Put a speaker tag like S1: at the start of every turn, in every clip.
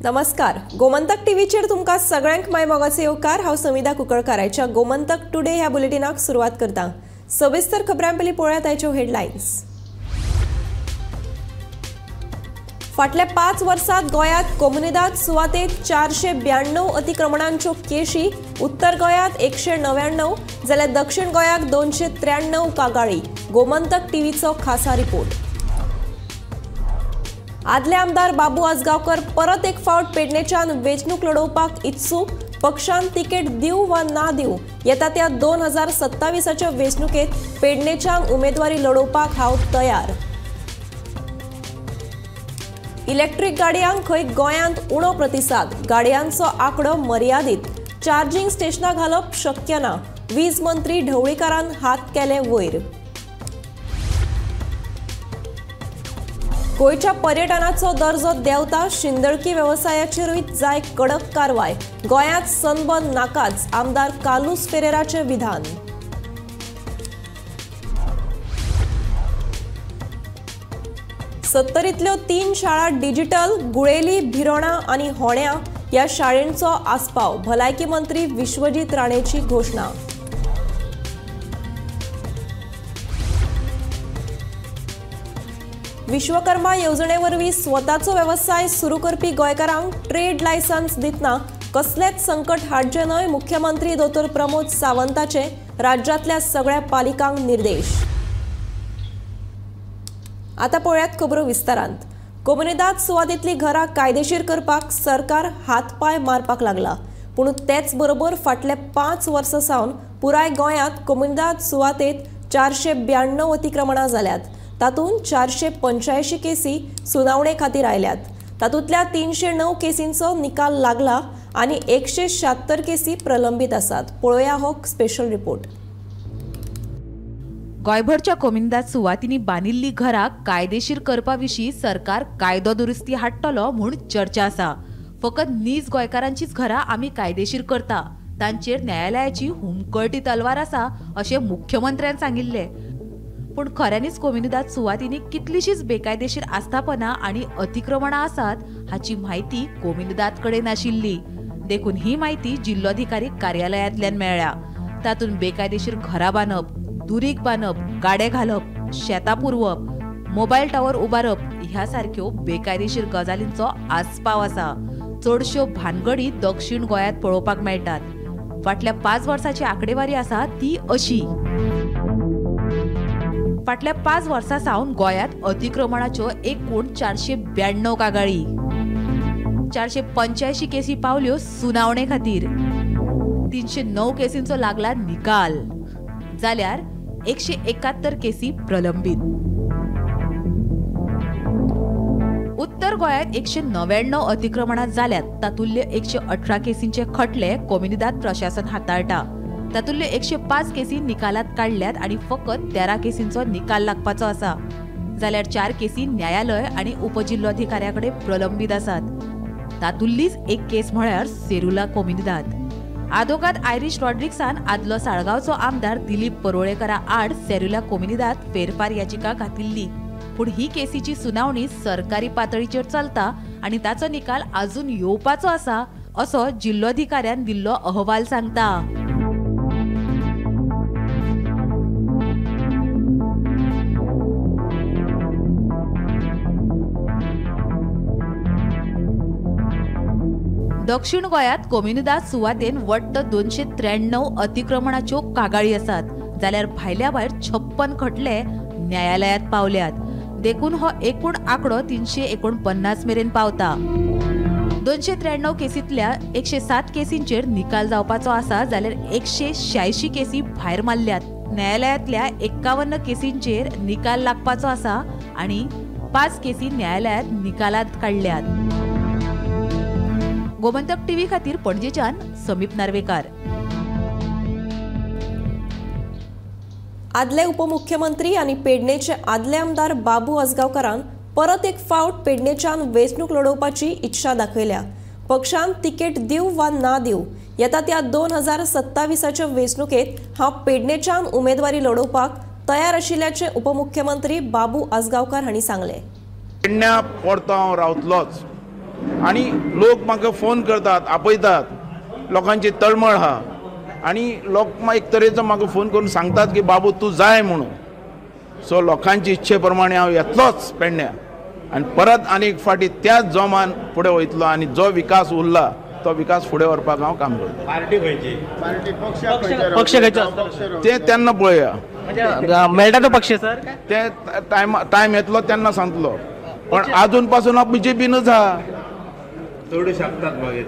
S1: नमस्कार, गोमंतक टीव्हीचेर तुमकां सगळ्यांक my मोगाचो येवकार। हांव समिधा कुंकळकाराच्या गोमंतक टुडे ह्या बुलेटिनाक सुरवात करता। सविस्तर खबरां पयलीं पळोवया ताच्यो हेडलायन्स। फाटल्या 5 वर्सांत गोंयांत कोमुनिदाद सुवातेत 492 अतिक्रमणांच्यो केशी, उत्तर गोंयांत 199 जाल्यार दक्षिण गोंयांत 293 कागाळी। गोमंतक टीव्हीचो खासा रिपोर्ट। आदले आमदार बाबू आजगांवकर परत एक फावट पेडणेच्यान वेंचणूक लडोवपाक इत्सूक, पक्षान तिकेट दिवं वा ना दिवं येता त्या 2027च्या वेंचणुकेत पेडणेच्यान उमेदवारी लडोवपाक हांव तयार। इलेक्ट्रीक गाडयांक खंय गोंयांत उणो प्रतिसाद, गाडयांचो आंकडो मर्यादीत, चार्जिंग स्टेशनां घालप शक्य ना, वीज मंत्री ढवळीकारान हात केले वयर। गोंयच्या पर्यटनाचो दर्जो देंवता, शिंदळकी वेवसायाचेरूय जाय कडक कारवाय, गोंयांत सनबर्न नाकाच, आमदार कार्लुस फेरेराचें विधान। सत्तरींतल्यो 3 शाळा डिजिटल, गुळेली, भिरोणा आनी होण्या ह्या शाळेंचो आस्पाव, भलायकी मंत्री विश्वजीत राणेची घोशणा। विश्वकर्मा येवजणे वरवीं स्वताचो वेवसाय सुरू करपी गोंयकारांक ट्रेड लायसन्स दितना कसलेंच संकट हाडचें न्हय, मुख्यमंत्री दोतोर प्रमोद सावंताचे राज्यांतल्या सगळ्या पालिकांक निर्देश। आतां पळयात खबरो विस्तारांत। कोमुनिदाद सुवातेंतलीं घरां कायदेशीर करपाक सरकार हातपांय मारपाक लागला, पूण तेच बरोबर फाटल्या 5 वर्सां सावन पुराय गोंयांत कोमुनिदाद सुवातेंत 492 अतिक्रमणां जाल्यात। तातूंत 485 केसी सुनावणे खातीर आयल्यात। तातूंतल्या 309 केसींचो निकाल लागला आनी 176 केसी प्रलंबीत आसात। पळोवया हो स्पेशल रिपोर्ट।
S2: गोंयभरच्या कोमुनिदाद सुवातींनी बांदिल्लीं घरां कायदेशीर करपा विशीं सरकार कायदो दुरुस्ती हाडटलो म्हूण चर्चा आसा। फकत नीज गोंयकारांचीच घरां आमी कायदेशीर करता, तांचेर न्यायालयाची हुमकळटी तलवार आसा अशें मुख्यमंत्र्यान सांगिल्लें। पूण खऱ्यांनीच कोमुनिदाद सुवातींनी कितलीशीच बेकायदेशीर आस्थापनां आनी अतिक्रमणां आसात हाची म्हायती कोमुनिदाद कडेन नाशिल्ली, देखून ही म्हायती जिल्लोधिकारी कार्यालयांतल्यान मेळ्ळ्या। तातूंत बेकायदेशीर घरां बांदप, दुरीग बांदप, गाडे घालप, शेतां पुरवप, मोबायल टावर उबारप ह्या सारक्यो बेकायदेशीर गजालींचो आस्पाव आसा। चडश्यो भानगडी दक्षिण गोंयांत पळोवपाक मेळटात। फाटल्या 5 वर्सांची आंकडेवारी आसा ती अशी। फाटल्या 5 वर्सां सावन गोंयांत अतिक्रमणाच्यो एकूण 492 कागाळी, 485 केसी पावल्यो सुनावणे खातीर, 309 केसींचो लागला निकाल, जाल्यार 171 केसी प्रलंबीत। उत्तर गोंयांत 199 अतिक्रमणां जाल्यात, तातूंतले 118 केसींचे खटले कोमुनिदाद प्रशासन हाताळटा। तातूंतले 105 केसी निकालात काडल्यात आनी फकत 13 केसींचो निकाल लागपाचो आसा, जाल्यार 4 केसी न्यायालय आनी उपजिल्लोधिकाऱ्या कडेन प्रलंबीत आसात। तातूंतलीच एक केस म्हळ्यार सेरुला कोमुनिदाद। आदोगाद आयरीश रॉड्रिक्सान आदलो साळगांवचो आमदार दिलीप परुळेकरा आड सेरुला कोमुनिदाद फेरफार याचिका घातिल्ली, पूण ही केसीची सुनावणी सरकारी पातळीचेर चलता आनी ताचो निकाल आजून येवपाचो आसा असो जिल्लोधिकाऱ्यान दिल्लो अहवाल सांगता। दक्षिण गोंयांत कोमुनिदाद सुवातेन वट्ट 293 अतिक्रमणाच्यो कागाळी आसात, जाल्यार भायल्या भायर 56 खटले न्यायालयांत पावल्यात, देखून हो एकूण आंकडो 349 मेरेन पावता। 293 केसींतल्या 107 केसींचेर निकाल जावपाचो आसा, जाल्यार 186 केसी भायर मारल्यात। न्यायालयांतल्या 51 केसींचेर निकाल लागपाचो आसा आनी 5 केसी न्यायालयांत निकालात काडल्यात। गोमंतक टीव्ही खातीर पणजेच्यान समीप नार्वेकार।
S1: आदले उपमुख्यमंत्री आनी पेडणेचे आदले आमदार बाबू आजगांवकारान परत एक फावट पेडणेच्यान वेंचणूक लडोवपाची इच्छा दाखयल्या। पक्षान तिकेट दिवं वा ना दिवं येता त्या 2027च्या वेंचणुकेत हांव पेडणेच्यान उमेदवारी लडोवपाक तयार आशिल्ल्याचें उपमुख्यमंत्री बाबू आजगांवकार हांणी सांगलें।
S3: पेडण्या परतो हांव रावतलोच, आनी लोक म्हाका फोन करतात, आपयतात, लोकांची तळमळ आहा आनी लोक एक तरेचो म्हाका फोन करून सांगतात की बाबू तूं जाय म्हणून. सो लोकांची इच्छे प्रमाणे हांव येतलोच पेडण्या आनी परत आनी एक फावटी त्याच जोमान फुडें वयतलो आनी जो विकास उरला तो विकास फुडें व्हरपाक हांव काम करतलो.
S4: पार्टी खंयची,
S5: पक्ष खंयचो
S3: ते तेन्ना पळोवया,
S5: मेळटा तो पक्ष सर
S3: ते टायम येतलो तेन्ना सांगतलो, पण आजून पासून हांव बीजेपीनूच आहा.
S4: चडू शकतात मागीर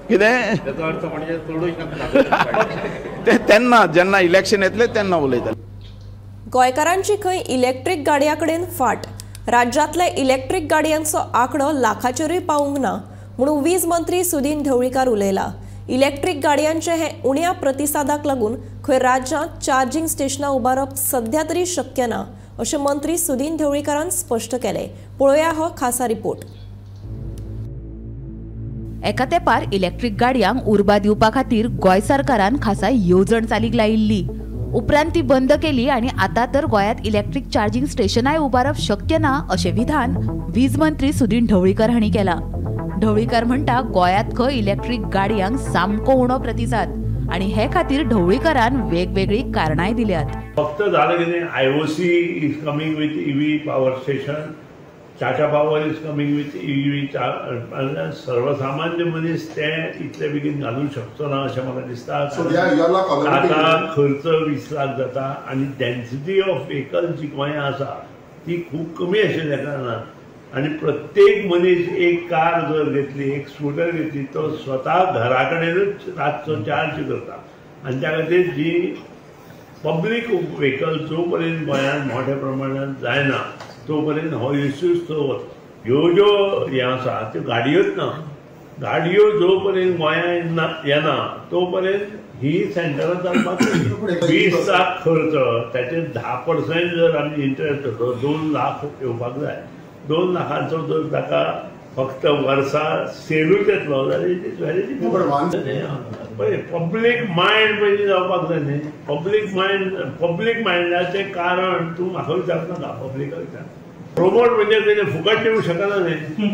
S3: कितें
S4: ताचो अर्थ म्हणजे चडू शकतात
S3: ते तेन्ना जेन्ना इलेक्शन येतलें तेन्ना उलयतले.
S1: गोंयकारांची खंय इलेक्ट्रीक गाडयां कडेन फाट. राज्यांतल्या इलेक्ट्रीक गाडयांचो आंकडो लाखाचेरूय पावूंक ना म्हणून वीज मंत्री सुदीन ढवळीकार उलयला. इलेक्ट्रीक गाडयांचे हे उण्या प्रतिसादाक लागून खंय राज्यांत चार्जिंग स्टेशनां उबारप सध्या तरी शक्य ना अशें मंत्री सुदीन ढवळीकारान स्पश्ट केलें. पळोवया हो खासा रिपोर्ट.
S2: एका तेंपार इलेक्ट्रीक गाडयांक उर्बा दिवपा खातीर गोंय सरकारान खासा येवजण चालीक लायिल्ली. उपरांत ती बंद केली आनी आतां तर गोंयांत इलेक्ट्रीक चार्जिंग स्टेशनाय उबारप शक्य ना अशें विधान वीज मंत्री सुदीन ढवळीकर हांणी केलां. ढवळीकर म्हणटा गोंयांत खंय इलेक्ट्रीक गाडयांक सामको उणो प्रतिसाद आनी हे खातीर ढवळीकरान वेगवेगळीं कारणांय दिल्यात.
S6: फक्त जालें कितें, IOC is coming with EV power station, Tata Power is coming with EV. सर्वसामान्य मनीस ते इतले बेगीन घालूंक शकचो ना अशें म्हाका दिसता. ताका खर्च 20 लाख जाता आनी डेन्सिटी ऑफ व्हेकल जी गोंयांत आसा ती खूब कमी आशिल्ल्या कारणान आनी प्रत्येक मनीस एक कार जर घेतली, एक स्कुटर घेतली, तो स्वता घरा कडेनूच रातचो चार्ज करता आनी त्या खातीर जी पब्लीक व्हेकल जो पर्यंत गोंयांत मोठ्या प्रमाणात जायना तो पर्यंत हो इश्यूज तो वता. ह्यो ज्यो हें आसा त्यो गाडयोच ना, गाडयो जो पर्यंत गोंयांत येना तो पर्यंत ही सेंटरां चलपाक 20 लाख खर्च, ताचेर 10% जर आमी इंट्रस्ट धरलो 2 लाख येवपाक जाय. 2 लाखांचो जर ताका फक्त वर्सा सेलूच येतलो जाल्यार it is very difficult. पळय पब्लीक मायंड पयलीं जावपाक जाय न्ही. पब्लीक मायंडाचें कारण तूं म्हाका विचारनाका, पब्लिका विचार. प्रोमोट म्हणजे कितें फुकट दिवंक शकना न्ही.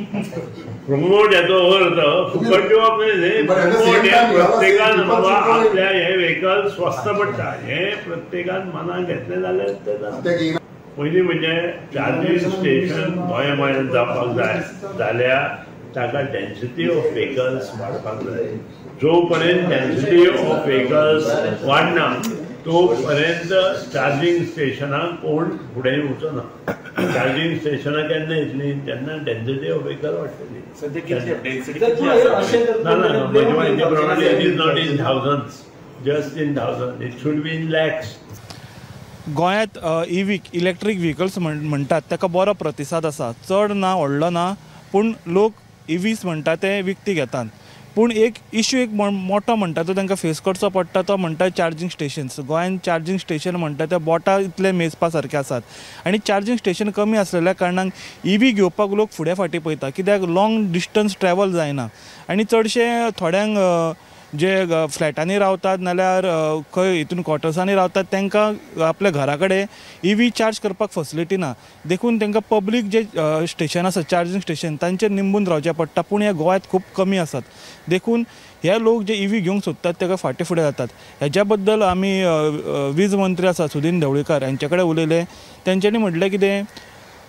S6: प्रोमोट हेचो अर्थ फुकट दिवप न्ही न्ही. प्रोमोट हें प्रत्येकान बाबा आपल्या हें व्हेकल स्वस्त पडटा हें प्रत्येकान मनाक घेतलें जाल्यार तें जाता. पयलीं म्हणजे चार्जींग स्टेशन गोंया गोंयांत जावपाक जाय जाल्यार ताका डेन्सिटी ऑफ व्हेकल्स वाडपाक जाय. जो पर्यंत डेन्सिटी ऑफ व्हेकल्स वाडना तो पर्यंत चार्जींग स्टेशनाक कोण फुडें वचना. चार्जींग स्टेशनां केन्ना येतलीं, तेन्ना डेन्सिटी ऑफ व्हेकल वाडटली. ना ना, म्हजे म्हायती प्रमाणे it is not in thousands, just in thousand, it should be in lakhs.
S7: गोंयांत इव्ही इलेक्ट्रीक व्हेकल्स म्हणटात ताका बरो प्रतिसाद आसा, चड ना व्हडलो ना, पूण लोक इव्हीज म्हणटा ते विकती घेतात. पूण एक इश्यू एक मोठो म्हणटा तो तांकां फेस करचो पडटा तो म्हणटा चार्जींग स्टेशन्स. गोंयांत चार्जींग स्टेशन म्हणटा ते बोटां इतले मेजपा सारके आसात आनी चार्जींग स्टेशन कमी आसलेल्या कारणान इव्ही घेवपाक लोक फुडें फाटीं पळयता, कित्याक लाँग डिस्टन्स ट्रॅवल जायना आनी चडशे थोड्यांक जे फ्लॅटांनी रावतात नाल्यार खंय हितून क्वॉर्टर्सांनी रावतात तांकां आपल्या घरा कडेन इव्ही चार्ज करपाक फॅसिलिटी ना, देखून तांकां पब्लीक जे स्टेशन आसा चार्जींग स्टेशन तांचेर निंबून रावचें पडटा. पूण हे गोंयांत खूब कमी आसात, देखून हे लोक जे इव्ही घेवंक सोदतात ताका फाटीं फुडें जातात. हेज्या बद्दल आमी वीज मंत्री आसा सुदीन ढवळीकार हांचे कडेन उलयले. तेंच्यांनी म्हटलें कितें,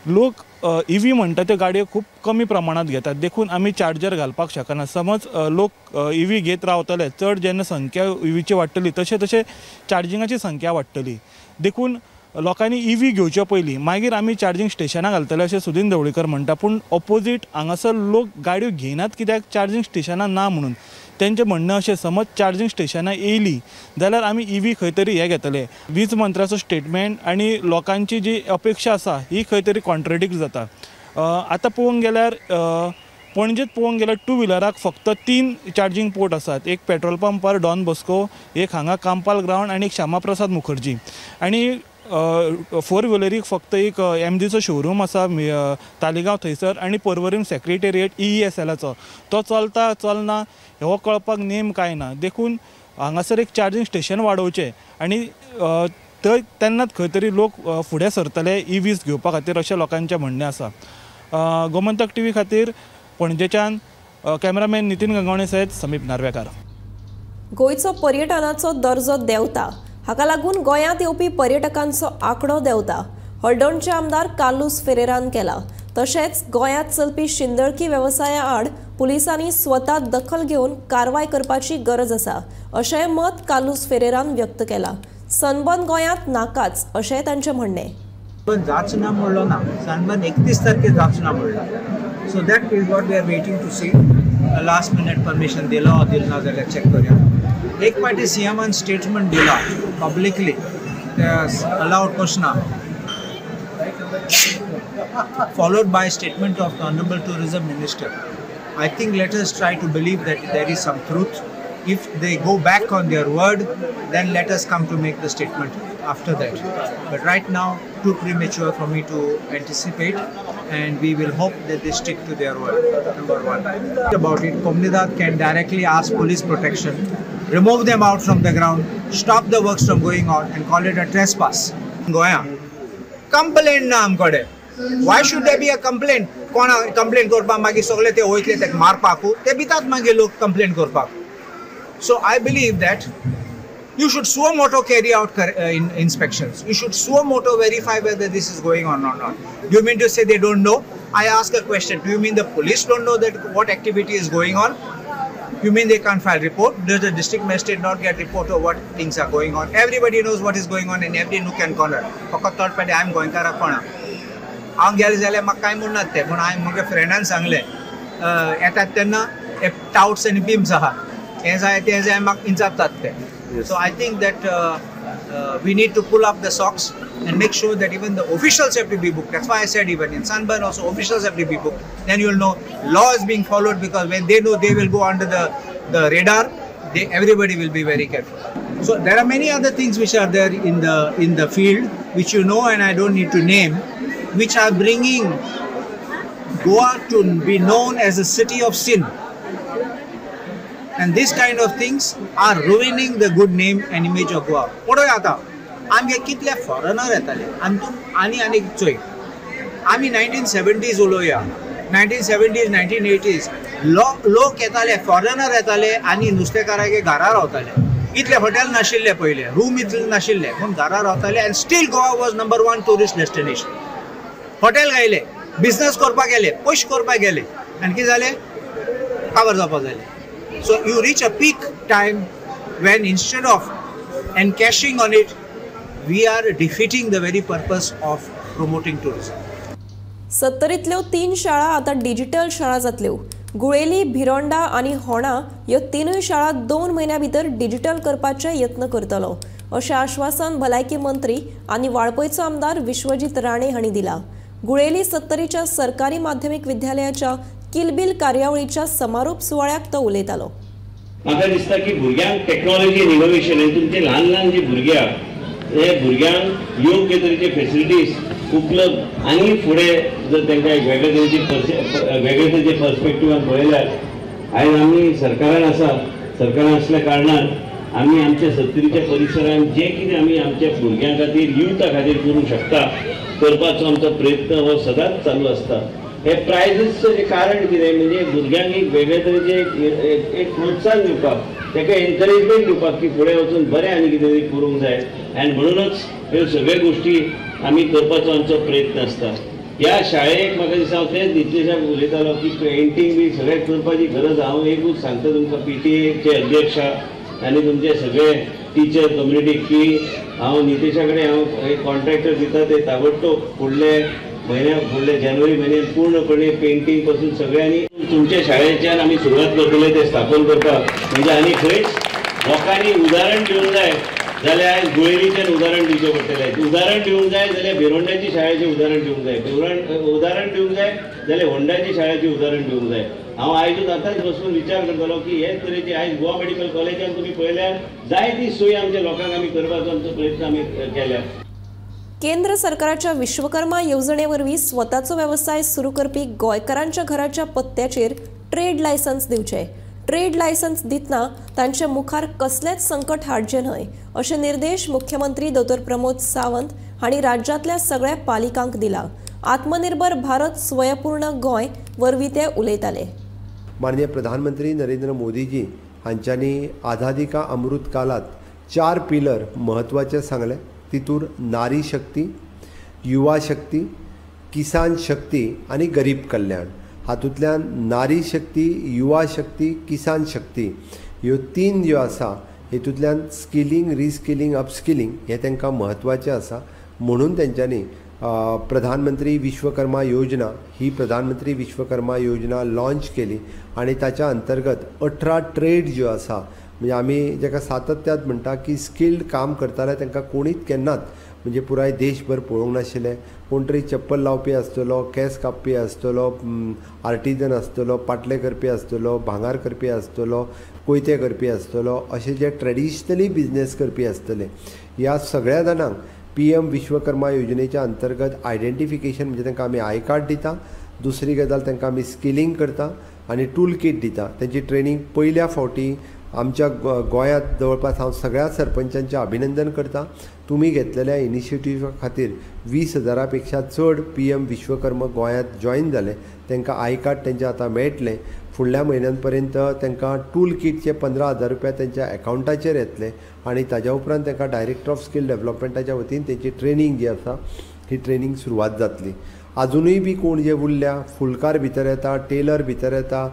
S7: लोक इव्ही म्हणटा त्यो गाडयो खूब कमी प्रमाणांत घेतात, देखून आमी चार्जर घालपाक शकना. समज लोक इव्ही घेत रावतले, चड जेन्ना संख्या इव्हीची वाडटली तशें तशें चार्जिंगाची संख्या वाडटली, देखून लोकांनी इव्ही घेवचे पयलीं मागीर आमी चार्जींग स्टेशनां घालतले अशें सुदीन ढवळीकर म्हणटा. पूण ऑपोजीट हांगासर लोक गाडयो घेयनात कित्याक चार्जींग स्टेशनां ना म्हणून. तेंचें म्हणणें अशें, समज चार्जींग स्टेशनां येयलीं जाल्यार आमी इव्ही खंय तरी हें घेतले. वीज मंत्र्याचो स्टेटमेंट आनी लोकांची जी अपेक्षा आसा ही खंय तरी कॉन्ट्रेडिक्ट जाता. आतां पळोवंक गेल्यार पणजेंत पळोवंक गेल्यार टू व्हिलराक फक्त 3 चार्जींग पोर्ट आसात, एक पेट्रोल पंपार डॉन बॉस्को, एक हांगा कांपाल ग्रावंड आनी एक श्यामा प्रसाद मुखर्जी. आनी फोर व्हिलरीक फक्त एक एमजीचो शोरूम आसा तालिगांव थंयसर आनी पर्वरीम सेक्रेटेरिएट EESLाचो, तो चलता चलना हो कळपाक नेम कांय ना. देखून हांगासर एक चार्जींग स्टेशन वाडोवचें आनी थंय तेन्नाच खंय तरी लोक फुडें सरतले इव्हीज घेवपा खातीर अशें लोकांचें म्हणणें आसा. गोमंतक टीव्ही खातीर पणजेच्यान कॅमेरामॅन नितीन गंगावणे सयत समीप नार्वेकार.
S1: गोंयचो पर्यटनाचो दर्जो देंवता, हाका लागून गोंयांत येवपी पर्यटकांचो आंकडो देंवता. हळदोणचे आमदार कार्लुस फेरेरान केला. तशेंच गोंयांत चलपी शिंदळकी वेवसाया आड पुलिसांनी स्वता दखल घेवन कारवाय करपाची गरज आसा अशें मत कार्लुस फेरेरान व्यक्त केलां. सनबर्न गोंयांत नाकाच अशें तांचें म्हणणें.
S8: जाच ना म्हणलो ना, सनबर्न 31 तारखे जाच ना म्हणला. So that is what we are waiting to see. Last minute permission दिलो दिल ना जाल्यार चेक करूया. एक पाटी सीएमान स्टेटमेंट दिला पब्लिकली, ते allowed कशना, followed by statement of the Honorable Tourism Minister. I think let us try to believe that there is some truth. If they go back on their word, then let us come to make the statement after that. But right now, too premature for me to anticipate, and we will hope that they stick to their word, number one. About it, Comunidade can directly ask police protection, remove them out from the ground, stop the works from going on and call it a trespass. Goa, complaint na आमकडे. Why should there be a complaint? कोण complaint करपाक मागीर सगळे ते वयतले तेका मारपाकू, ते भितात मागीर लोक कंप्लेंट करपाक. So I believe that you should suo moto carry out inspections. You should suo moto verify whether this is going on or not. Do you mean to say they don't know? I ask a question. Do you mean the police don't know that what activity is going on? You mean they can't file report? Does the district magistrate not get report of what things are going on? Everybody knows what is going on in every nook and corner. फकत third party, I am गोंयकारा कोणा. हांव गेलें जाल्यार म्हाका कांय म्हणनात ते, पूण हांवें म्हज्या फ्रेंडान सांगलें येतात तेन्ना हे टावट्स आनी बिम्स आहा, हें जाय तें जाय, म्हाका इंचारतात ते. So I think that we need to pull up the socks and make sure that even the officials have to be booked. That's why I said even in Sunburn also officials have to be booked. Then you'll know law is being followed, because when they know they will go under the radar, everybody will be very careful. So there are many other things which are there in the field, which you know and I don't need to name, which are bringing Goa to be known as a city of sin. And these kind of things are ruining the good name and image of Goa. पळय आतां आमगे कितले foreigner येताले आनी आनी चोय, आमी 1970s उलोवया, 1970s 1980s लोक येताले, फॉरेनर येताले आनी नुस्तेकारागे घरा रावताले. इतले हॉटेल नाशिल्ले पयले, रूम इतले नाशिल्ले, पूण घरा रावताले. And still Goa was number 1 tourist destination. Hotel घायले, business करपाक गेले, पयशे करपाक गेले, आनी कितें जालें, काबर जावपाक जालें. So you reach a peak time when instead of encashing on it, we are defeating the very purpose of promoting tourism.
S1: सत्तरींतल्यो 3 शाळा आतां डिजिटल शाळा जातल्यो. गुळेली, भिरोंडा आनी होणा ह्यो 3 शाळा 2 म्हयन्या भितर डिजिटल करपाचे यत्न करतलो अशें आश्वासन भलायकी मंत्री आनी वाळपयचो आमदार विश्वजीत राणे हांणी दिला. गुळेली सत्तरीच्या सरकारी माध्यमीक विद्यालयाच्या किलबील कार्यावळीच्या समारोप सुवाळ्याक तो उलयतालो.
S9: म्हाका दिसता की भुरग्यांक टेक्नॉलॉजी आनी इनोव्हेशन आनी तुमचे ल्हान ल्हान जे भुरगे आहा ते भुरग्यांक योग्य तरेचे फेसिलिटीज उपलब्ध आनी फुडें जर तांकां एक वेगळे तरेचे वेगळे तरेचे पर्सपेक्टिवान पळयल्यार आयज आमी सरकारान आसा, सरकारान आसल्या कारणान आमी आमच्या सत्तरीच्या परिसरान जें कितें आमी आमच्या भुरग्यां खातीर, युथा खातीर करूंक शकता करपाचो आमचो प्रयत्न हो सदांच चालू आसता. हे प्रायजीसचें कारण कितें म्हणजे भुरग्यांक एक वेगळे तरेचे एक प्रोत्साहन दिवपाक, ताका एनकरेजमेंट दिवपाक की फुडें वचून बरें आनी कितें तरी करूंक जाय. आनी म्हणूनच ह्यो सगळ्यो गोश्टी आमी करपाचो आमचो प्रयत्न आसता. ह्या शाळेक म्हाका दिसता हांव तेंच नितलेशाक उलयतालो की पेंटींग बी सगळें करपाची गरज. हांव एकूच सांगता तुमकां PTA अध्यक्ष आनी तुमचे सगळे टिचर कम्युनिटीक की हांव नितेशा कडेन हांव एक कॉन्ट्रॅक्टर दिता ते ताबडतोब फुडले म्हयन्या फुडले जानेवारी म्हयन्यान पूर्णपणे पेंटींग पासून सगळ्यांनी तुमच्या शाळेच्यान आमी सुरवात करतले ते स्थापन करपाक. म्हणजे आनी खंयच लोकांनी उदाहरण दिवंक जाय जाल्यार आयज गुळेलीच्यान उदाहरण दिवचें पडटलें, उदाहरण दिवंक जाय जाल्यार भिरोंड्याची शाळेचें उदाहरण दिवंक जाय, उदाहरण दिवंक जाय जाल्यार होंडाची शाळेचें उदाहरण दिवंक जाय. हांव आयजूच आतांच बसून विचार करतलो की हे तरेची आयज गोवा मेडिकल कॉलेजान तुमी पळयल्यार जाय ती सोय आमच्या लोकांक आमी करपाचो आमचो प्रयत्न आमी केल्या.
S1: केंद्र सरकाराच्या विश्वकर्मा येवजणे वरवीं स्वताचो वेवसाय सुरू करपी गोंयकारांच्या घराच्या पत्त्याचेर ट्रेड लायसन्स दिवचें. ट्रेड लायसन्स दितना तांचे मुखार कसलेंच संकट हाडचें न्हय अशे निर्देश मुख्यमंत्री दोतोर प्रमोद सावंत हांणी राज्यांतल्या सगळ्या पालिकांक दिला. आत्मनिर्भर भारत स्वयंपूर्ण गोंय वरवीं ते उलयताले.
S10: माननीय प्रधानमंत्री नरेंद्र मोदीजी हांच्यांनी आझादी का अमृत कालात 4 पिलर महत्वाचे सांगले. तितूर नारी शक्ती, युवा शक्ती, किसान शक्ती आनी गरीब कल्याण. हातूंतल्यान नारी शक्ती, युवा शक्ती, किसान शक्ती ह्यो 3 ज्यो आसा हेतूंतल्यान स्किलिंग, रिस्किलिंग, अपस्किलिंग हें तांकां म्हत्वाचें आसा. म्हणून तेंच्यांनी प्रधानमंत्री विश्वकर्मा योजना ही प्रधानमंत्री विश्वकर्मा योजना लॉन्च केली आनी ताच्या अंतर्गत 18 ट्रेड ज्यो आसा म्हणजे आमी जेका सातत्यात म्हणटा की स्किल्ड काम करताले तांकां कोणीच केन्नाच म्हणजे पुराय देशभर पळोवंक नाशिल्लें. कोण तरी चप्पल लावपी आसतलो, केंस कापपी आसतलो, आर्टिजन आसतलो, पाटले करपी आसतलो, भांगर करपी आसतलो, कोयते करपी आसतलो, अशे जे ट्रेडिशनली बिजनेस करपी आसतले ह्या सगळ्या जाणांक PM Vishwakarma योजनेच्या अंतर्गत आयडेंटिफिकेशन म्हणजे तांकां आमी I card दिता. दुसरी गजाल तांकां आमी स्किलिंग करता आनी टूल किट दिता. तेंची ट्रेनींग पयल्या फावटी आमच्या गोंयांत जवळपास हांव सगळ्या सरपंचांचें अभिनंदन करता. तुमी घेतलेल्या इनिशिएटिव्हा खातीर 20,000 पेक्षा चड PM Vishwakarma गोंयांत जॉयन जाले. तांकां I card तेंचें आतां मेळटलें. फुडल्या म्हयन्यांपर्यंत तांकां टूल किटचे 15,000 रुपया तेंच्या एकावंटाचेर येतले आनी ताज्या उपरांत तांकां डायरेक्टर ऑफ स्कील डेवलपमेंटाच्या वतीन तेंची ट्रेनींग जी आसा ही ट्रेनींग सुरवात जातली. आजुनूय बी कोण जे उरल्या फुलकार भितर येता, टेलर भितर येता,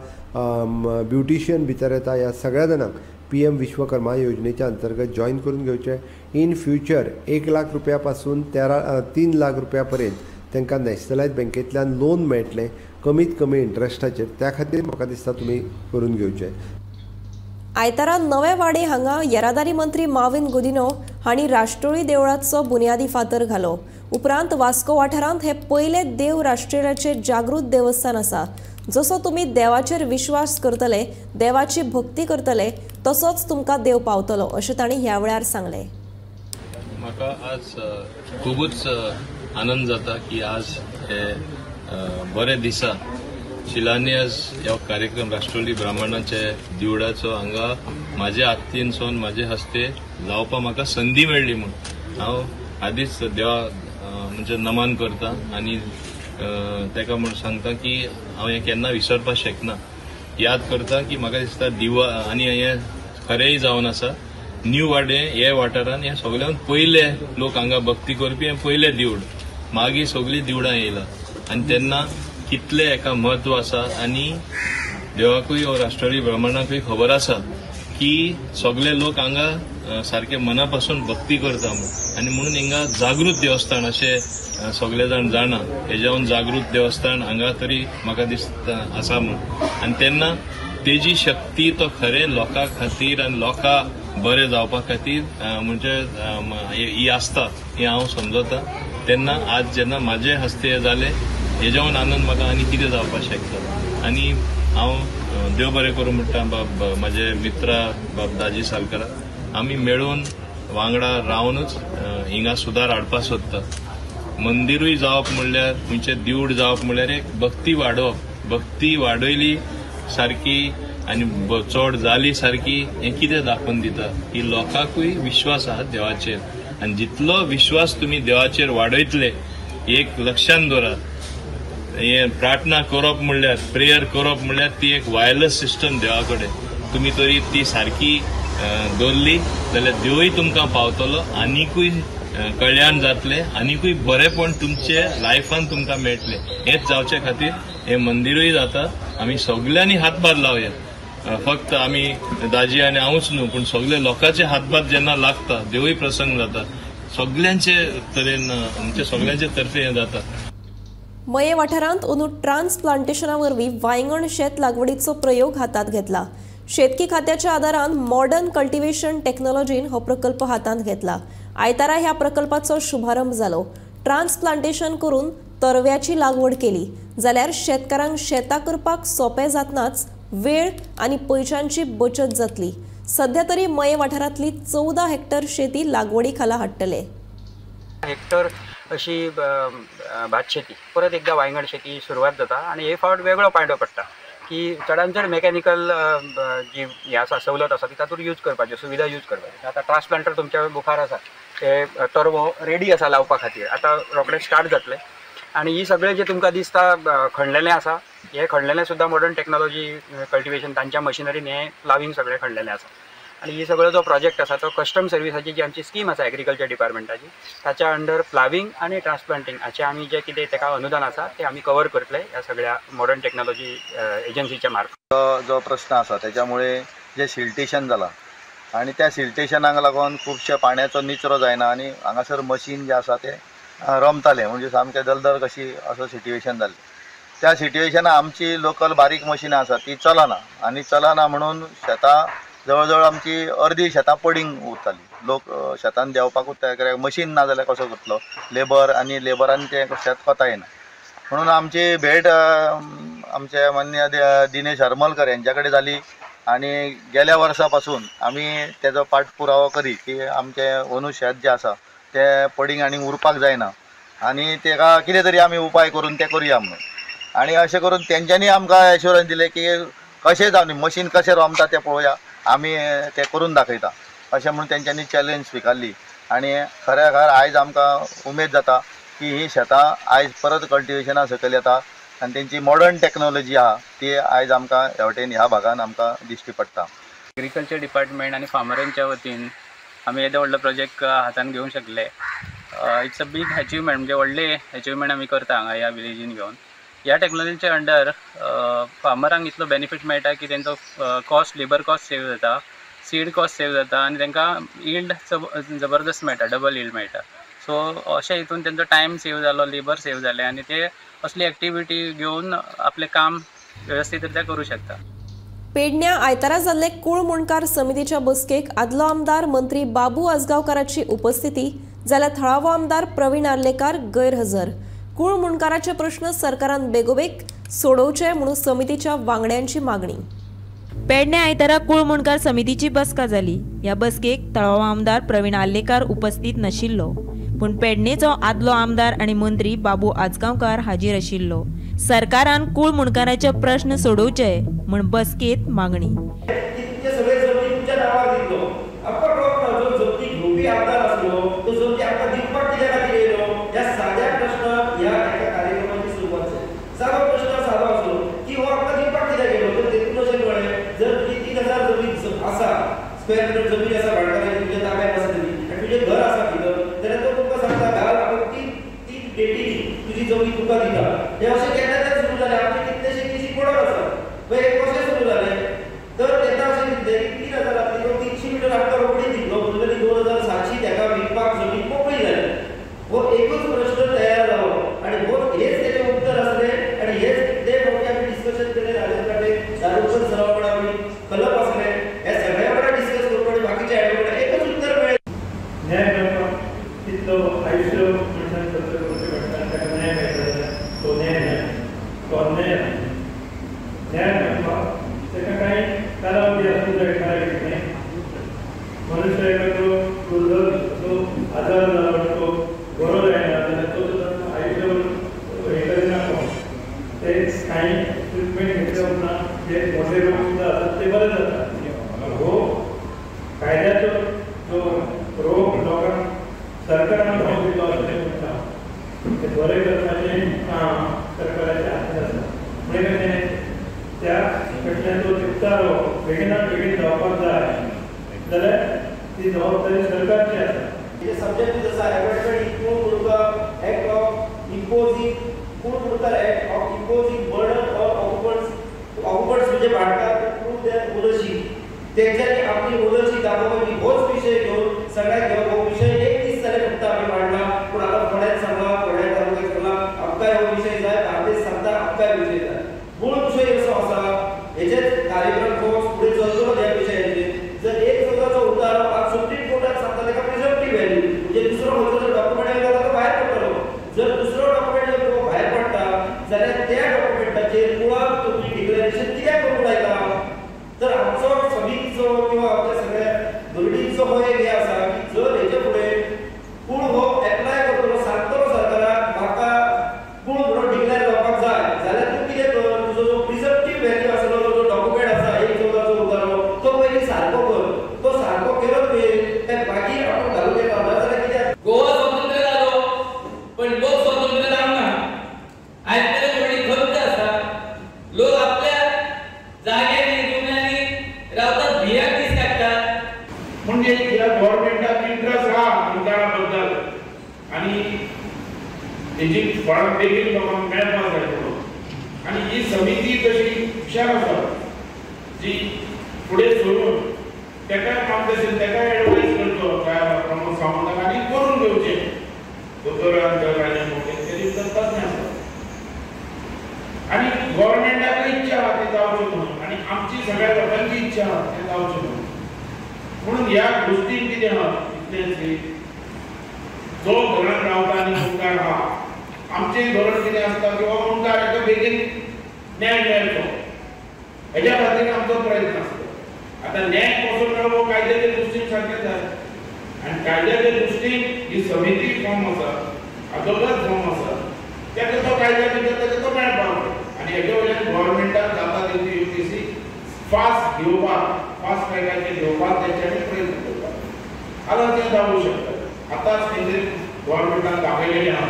S10: ब्युटिशियन भितर येता, ह्या सगळ्या जाणांक PM Vishwakarma योजनेच्या अंतर्गत जॉयन करून घेवचें. इन फ्युचर 1 लाख रुपया पासून 3 लाख रुपया पर्यंत तांकां नॅशनलायज बँकेंतल्यान लोन मेळटलें कमीत कमी इंट्रस्टाचेर. त्या खातीर म्हाका दिसता तुमी करून घेवचें.
S1: आयतारा नवे वाडे हांगा येरादारी मंत्री माविन गुदिन्हो हांणी राष्ट्रोळी देवळाचो बुन्यादी फातर घालो. उपरांत वास्को वाठारांत हे पयले देव राष्ट्रीयाचे जागृत देवस्थान आसा. जसो तुमी देवाचेर विश्वास करतले, देवाची भक्ती करतले, तसोच तुमकां देव पावतलो अशें तांणी ह्या वेळार सांगलें.
S11: म्हाका आज खुबूच आनंद जाता की आज हे बरे दिसा शिलान्यास ह्या कार्यक्रम राष्ट्रोली ब्राह्मणाचे दिवडाचो हांगा म्हाज्या हातीनसून म्हाजे हस्ते जावपाक म्हाका संदी मेळ्ळी म्हूण हांव आदीच देवा म्हणजे नमन करता आनी ताका म्हूण सांगता की हांव हें केन्ना विसरपाक शकना. याद करता की म्हाका दिसता दिवा आनी हें खरेंय जावन आसा. न्यू वाडे हे वाठारान हे सगळ्यान पयले लोक हांगा भक्ती करपी हें पयलें देवूळ. मागीर सगळीं देवळां येयला आनी तेन्ना कितलें एका म्हत्व आसा आनी देवाकूय राष्ट्रीय ब्राह्मणाकूय खबर आसा की सगळे लोक हांगा सारके मना पासून भक्ती करता म्हूण आनी म्हणून हिंगा जागृत देवस्थान अशें सगळे जाण जाणा हेज्याहून जागृत देवस्थान हांगा तरी म्हाका दिसता आसा म्हूण. आनी तेन्ना तेजी शक्ती तो खरें लोकां खातीर आनी लोकां बरें जावपा खातीर म्हणजे ही आसता हें हांव समजता. तेन्ना आज जेन्ना म्हाजे हस्ते जालें हेज्याहून आनंद म्हाका आनी कितें जावपाक शकता. आनी हांव देव बरें करूं म्हणटा बाब म्हाजे मित्रा बाब दाजी सालकारा आमी मेळून वांगडा रावनूच हिंगा सुदार हाडपाक सोदता. मंदिरूय जावप म्हणल्यार खंयचें देवूळ जावप म्हणल्यार एक भक्ती वाडोवप, भक्ती वाडयली सारकी आनी चड जाली सारकी हें कितें दाखोवन दिता की लोकांकूय विश्वास आहा देवाचेर आनी जितलो विश्वास तुमी देवाचेर वाडयतले एक लक्षान दवरात हें प्रार्थना करप म्हणल्यार प्रेयर करप म्हणल्यार ती एक वायरलेस सिस्टम देवा कडेन तुमी तरी ती सारकी दवरली जाल्यार देवूय तुमकां पावतलो आनिकूय कल्याण जातलें आनिकूय बरेंपण तुमचे लायफान तुमकां मेळटलें. हेंच जावचे खातीर हें मंदिरूय जाता. आमी सगल्यांनी हातभार लावया, फक्त आमी दाजी आनी हांवूच न्हू पूण सगळे लोकांचे हातभार जेन्ना लागता देवूय प्रसंग जाता सगल्यांचे तरेन आमचे सगल्यांचे तर्फे हें जाता.
S1: मये वाठारांत अंदू ट्रान्सप्लांटेशना वरवीं वायंगण शेत लागवडीचो प्रयोग हातांत घेतला. शेतकी खात्याच्या आदारान मॉडर्न कल्टिवेशन टेक्नॉलॉजीन हो प्रकल्प हातांत घेतला. आयतारा ह्या प्रकल्पाचो शुभारंभ जालो. ट्रान्सप्लांटेशन करून तरव्याची लागवड केली जाल्यार शेतकारांक शेतां करपाक सोंपें जातनाच वेळ आनी पयशांची बचत जातली. सध्या तरी मये वाठारांतली 14 हेक्टर शेती लागवडी खाला हाडटले.
S12: हेक्टर अशी भात शेती परत एकदा वायंगण शेती सुरवात जाता आनी हे फावट वेगळो पांयडो पडटा की चडान चड मेकॅनिकल जी हें आसा सवलत आसा ती तातूंत यूज करपाची सुविधा यूज करपाची. आतां ट्रान्सप्लांटर तुमच्या मुखार आसा, ते तरवो रेडी आसा लावपा खातीर, आतां रोखडें स्टार्ट जातलें. आनी ही सगळें जें तुमकां दिसता खणलेलें आसा, हें खणलेलें सुद्दां मॉडर्न टॅक्नॉलॉजी कल्टिवेशन तांच्या मशिनरीन हें प्लाविंग सगळें खणलेलें आसा. आनी ही सगळो जो प्रोजेक्ट आसा तो कस्टम सर्विसाची जी आमची स्कीम आसा एग्रीकल्चर डिपार्टमेंटाची ताच्या अंडर प्लाविंग आनी ट्रान्सप्लांटींग हाचें आमी जें कितें ताका अनुदान आसा तें आमी कवर करतले ह्या सगळ्या मॉडर्न टॅक्नॉलॉजी एजन्सीच्या मार्फत.
S13: जो प्रश्न आसा तेच्यामुळे जें सिल्टेशन जालां आनी त्या सिल्टेशनाक लागून खुबशे पाण्याचो निचरो जायना आनी हांगासर मशीन जें आसा तें रमतालें, म्हणजे सामकें दलदल कशी असो सिट्युएशन जालें. त्या सिट्युएशनाक आमची लोकल बारीक मशिनां आसा ती चलना आनी चलना म्हणून शेतां जवळ जवळ आमची अर्दी शेतां पडींग उरताली. लोक शेतान देंवपाकूच तयार कित्याक मशीन ना जाल्यार कसो करतलो लेबर, आनी लेबरान तें शेत कोता येना. म्हणून आमची भेट आमचे मान्य दिनेश हरमलकर यांच्या कडेन जाली आनी गेल्या वर्सा पासून आमी तेजो पाठपुरावो करी की आमचें अंदू शेत जें आसा तें पडींग आनी उरपाक जायना आनी तेका कितें तरी आमी उपाय करून तें करुया म्हणून. आनी अशें करून तेंच्यांनी आमकां एश्योरन्स दिलें की कशें जावन मशीन कशें रोमता तें पळोवया, आमी तें करून दाखयता अशें म्हणून तेंच्यांनी चॅलेंज स्विकारली. आनी खऱ्या खर आयज आमकां उमेद जाता की ही शेतां आयज परत कल्टिवेशना सकयल येता आनी तेंची मॉडर्न टॅक्नॉलॉजी आहा ती आयज आमकां ह्या वटेन ह्या भागान आमकां दिश्टी पडटा.
S14: एग्रीकल्चर डिपार्टमेंट आनी फार्मरांच्या वतीन आमी येदो व्हडलो प्रोजेक्ट हातान घेवंक शकले. It's a big achievement, म्हणजे व्हडले अचिवमेंट आमी करता हांगा ह्या विलेजीन घेवन. ह्या टॅक्नॉलॉजीच्या अंडर फार्मरांक इतलो बेनिफीट मेळटा की तेंचो कॉस्ट, लेबर कॉस्ट सेव जाता, सीड कॉस्ट सेव जाता आनी तांकां यील्ड जबरदस्त मेळटा, डबल यील्ड मेळटा. सो अशें हितून तेंचो टायम सेव जालो, लेबर सेव जालें आनी ते असली एक्टिविटी घेवन आपलें काम वेवस्थीत रित्या करूं शकता.
S1: पेडण्या आयतारा जाल्ले कूळ मुंडकार समितीच्या बसकेक आदलो आमदार मंत्री बाबू आजगांवकाराची उपस्थिती, जाल्यार थळावो आमदार प्रवीण आर्लेकार गैरहजर. कूळ मुंडकाराचे प्रश्न सरकारान बेगोबेग सोडोवचे म्हणून समितीच्या वांगड्यांची मागणी.
S15: पेडणे आयतारा कूळ मुंडकार समितीची बसका जाली. ह्या बसकेक थळावो आमदार प्रवीण आर्लेकार उपस्थित नाशिल्लो, पूण पेडणेचो आदलो आमदार आनी मंत्री बाबू आजगांवकार हाजीर आशिल्लो. सरकारान कूळ मुंडकाराचे प्रश्न सोडोवचे म्हूण बसकेत मागणी.
S16: तो सारको केलो तुवें मागीर आपूण घालूं येता.
S3: तेजी फळां बेगीन लोकांक मेळपाक जाय म्हणून. आनी ही समिती तशी हुशार आसा जी फुडें सरून तेकाय मार्गदर्शन, तेकाय एडवायज करचो काय प्रमोद सावंताक आनी करून घेवचें. दोतोरान राजन मोटे तेजी तज्ञ आसा आनी गव्हर्मेंटाकय इच्छा आहा तें जावचें म्हणून आनी आमची सगळ्या लोकांची इच्छा आहा तें जावचें म्हणून. म्हणून ह्या गोश्टीन कितें आहा इतलेंच की जो घरान रावता आनी मुंडकार आहा, आमचें धोरण कितें आसता की हो मुंडकार हेका बेगीन न्याय मेळचो हेज्या खातीर आमचो प्रयत्न आसता. आतां न्याय कसो मेळो कायद्याच्या दृश्टीन सारकें जाय आनी कायद्याच्या दृश्टीन ही समिती फॉर्म आसा, अदोगर फॉर्म आसा, तेका तो कायद्या भितर तेका तो मेळपाक जाय. आनी हेजे वयल्यान गव्हर्मेंटान जाता तितली ह्यो केसी फास्ट घेवपाक, फास्ट ट्रॅकाचेर घेवपाक तेंच्यांनी प्रयत्न करपाक. आतां तें जावूं शकता. आतांच खंय गव्हर्मेंटान दाखयलेलें आहा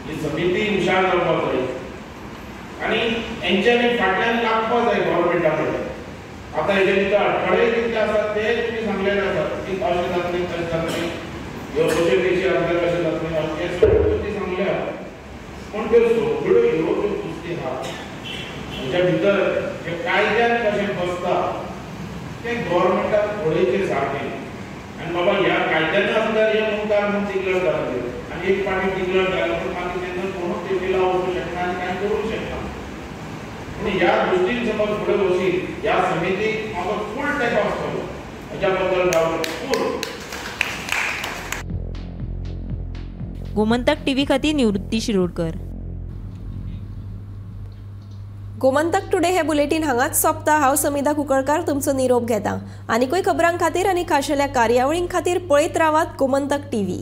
S3: ही समिती हुशार जावपाक जाय आनी हेंच्यांनी फाटल्यान लागपाक जाय गव्हर्मेंटा कडेन. आतां हेजे भितर अडखळे कितले आसात ते तुमी सांगलेले आसात की अशें जातलें तशें जातलें, ह्यो अश्यो केशी आसल्यार अशें जातलें, हें सगळ्यो ती सांगल्या. पूण त्यो सगळ्यो ह्यो ज्यो गोश्टी आहा हेज्या भितर जे कायद्यान कशें बसता तें गव्हर्मेंटाक पळयचें सारकें. आनी बाबा ह्या कायद्यान आसल्यार हे मुंडकार म्हूण डिक्लेर जातले आनी एक पाटी डिक्लेर जाले म्हणून मागीर तेन्ना कोणूच ते बिलां वचूंक शकना आनी कांय करूंक शकना. पूण ह्या दृश्टीन समज फुडें वचीत ह्या समितीक म्हाका फूल तेंको आसतलो हेज्या बद्दल डावट फूल.
S15: गोमंतक टीव्ही खातीर निवृत्ती शिरोडकर.
S1: गोमंतक टुडे हे बुलेटीन हांगाच सोंपता. हांव समिधा कुंकळकार तुमचो निरोप घेता. आनीकूय खबरां खातीर आनी खाशेल्या कार्यावळीं खातीर पळयत रावात गोमंतक टीव्ही.